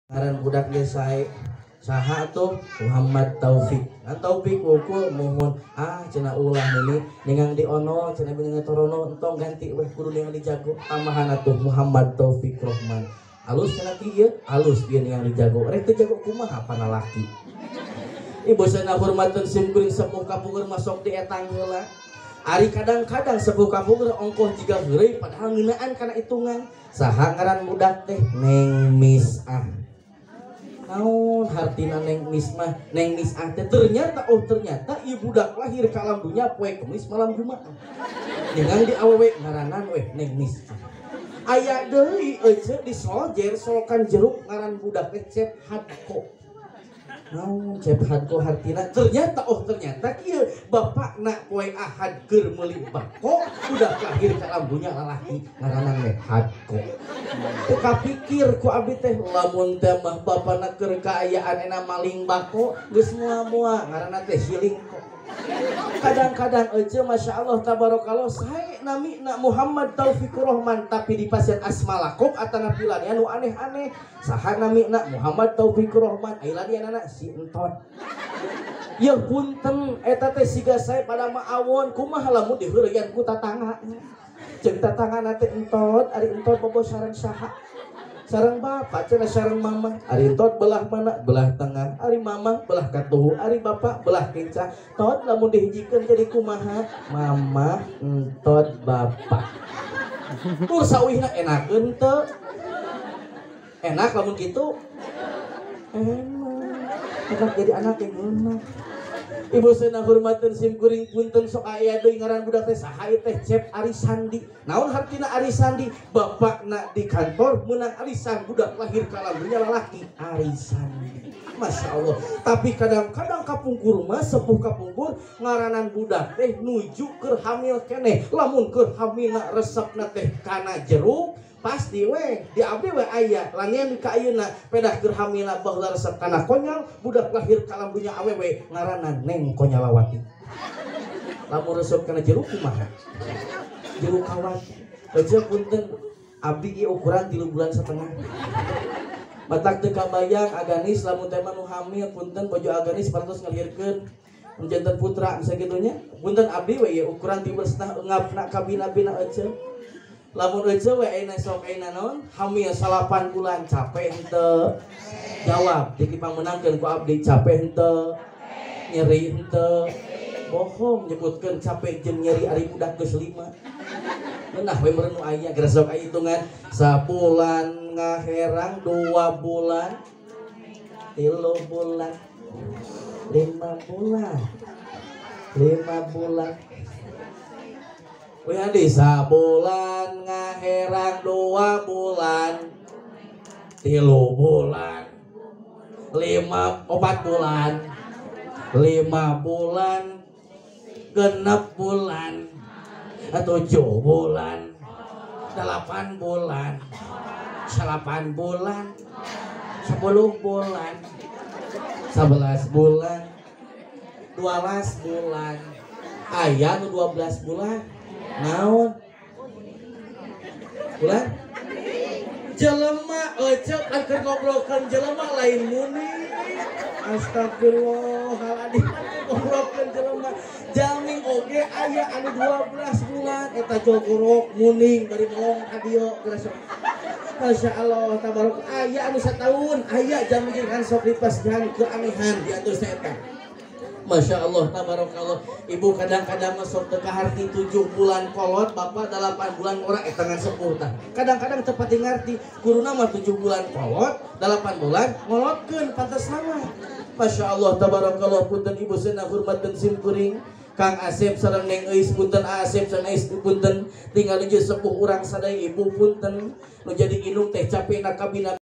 Ngaran budak ge sae saha tuh Muhammad Taufik. Kan Taufik ukur mohon ah cenah ulah ini ningang di ono cenah ningang torono entong ganti weh kudu ningang di jago tambahan atuh Muhammad Taufik Rohman. Alus cenah kieu alus ieu ningang di jago. Rek teu jago kumaha panalaki. Ibu sana hormatun sim kuring sepuh kapungkur masuk di etang heula. Ari kadang-kadang sepuh kapungkur ongkoh jiga heureuy padahal ngeunaan kana hitungan. Saha ngaran budak teh Neng Misah. Naon hartina Neng Mismah, Neng Misah teh ternyata oh ternyata ieu budak lahir ka alam dunya poe Kemis malam Jumat. Ningang di awewe ngaranan weh Neng Misah. Aya deui ece di soljer solokan jeruk ngaran budak teh Cep Hadko. Naon Cep Hadko hartina ternyata oh ternyata kieu bapakna poe Ahad keur meuli bako budak lahir ka alam dunya lalaki ngaranan weh Hadko. Teu kapikir ku abdi teh lamun teh mah bapana keur kaayaan ena maling bako geus moal-moal ngaranna teh siling kok. Kadang-kadang ece Masya Allah tabarakallah sae namina Muhammad Taufikur Rohman tapi di pasien asma lakop atana pilanian nu aneh-aneh saha namina Muhammad Taufikur Rohman ai ladianana si entot. Yeuh punten eta teh siga sae pada mah awon kumaha lamun diheureyan ku tatangga. Jeung tatangana teh entot ari entot bobo sareng saha? Sareng bapak cenah sareng mama. Ari entot belah mana? Belah tengah. Ari mama belah katuhu, ari bapak belah kincah. Tot lamun dihijikeun jadi kumaha? Mama entot bapak. Tur sawihna enakeun teu? Enak lamun kitu? Enak. Enak jadi anak yang enak. Ibu sana hormateun sim kuring punten sok aya deui ngaran budak teh saha ieu teh Cep Arisandi. Naon hartina Arisandi? Bapakna di kantor meunang arisan budak lahir ka alam dunya lalaki Arisandi. Masya Allah. Tapi kadang-kadang kapungkur mah sepuh kapungkur ngaranan budak teh nuju keur hamil keneh. Lamun keur hamilna resepna teh kana jeruk pasti we di abdi we aya langen ka ayeuna pedah keur hamilna baheula resep kana konyol budak lahir ka alam dunya awewe ngaranna Neng Konyalawati. Lamun resep kana jeruk kumaha? Jeruk kawat. Ece punten abdi ieu ukuran 3,5 bulan. Matak teu kabayang aganis lamun teh mah nu hamil punten bojo aganis parantos ngalihirkeun janten putra bisa kitu nya. Punten abdi we ieu ukuran 3,5 bulan engapna kabina-bina ece. Lamun ece we ayeuna sok ayeuna naon hamil 8 bulan capek henteu? Jawab diki pangmeunangkeun ku abdi capek henteu? Nyeri henteu? Bohong nyebutkeun capek jeung nyeri ari budak geus 5. Ngeunah we meureun nu aya geus sok aya hitungan sabulan ngaherang 2 bulan 3 bulan 5 bulan 5 bulan. Wih di sabulan ngaherang 2 bulan 3 bulan 5 4 bulan 5 bulan 6 bulan 7 bulan 8 bulan 9 bulan 10 bulan 11 bulan 12 bulan. Aya nu 12 bulan naon bulan jelema ece kan keur ngobrolkeun jelema lain muni. Astagfirullahaladzim ngobrolkeun jelema jalmi oge aya anu 12 bulan eta jogorok muning bari melong ka dieu geus. Masya Allah tabarok aya anu sataun aya jalmi jeung kan sok dipasgihan keanehan di atusna eta. Masya Allah tabarakallah. Ibu kadang-kadang masuk teu kaharti 7 bulan kolot bapak 8 bulan orang eta ngan sepuh tah. Kadang-kadang teu pati ngarti kuruna mah 7 bulan kolot 8 bulan ngolotkeun pantasna mah. Masya Allah tabarakallah punten ibu sana hormatkeun sim kuring Kang Asep sareng Neng Eis punten Asep sareng Eis punten tinggal jeung sepuh urang sadaya ibu punten nu jadi indung teh capek na kabina.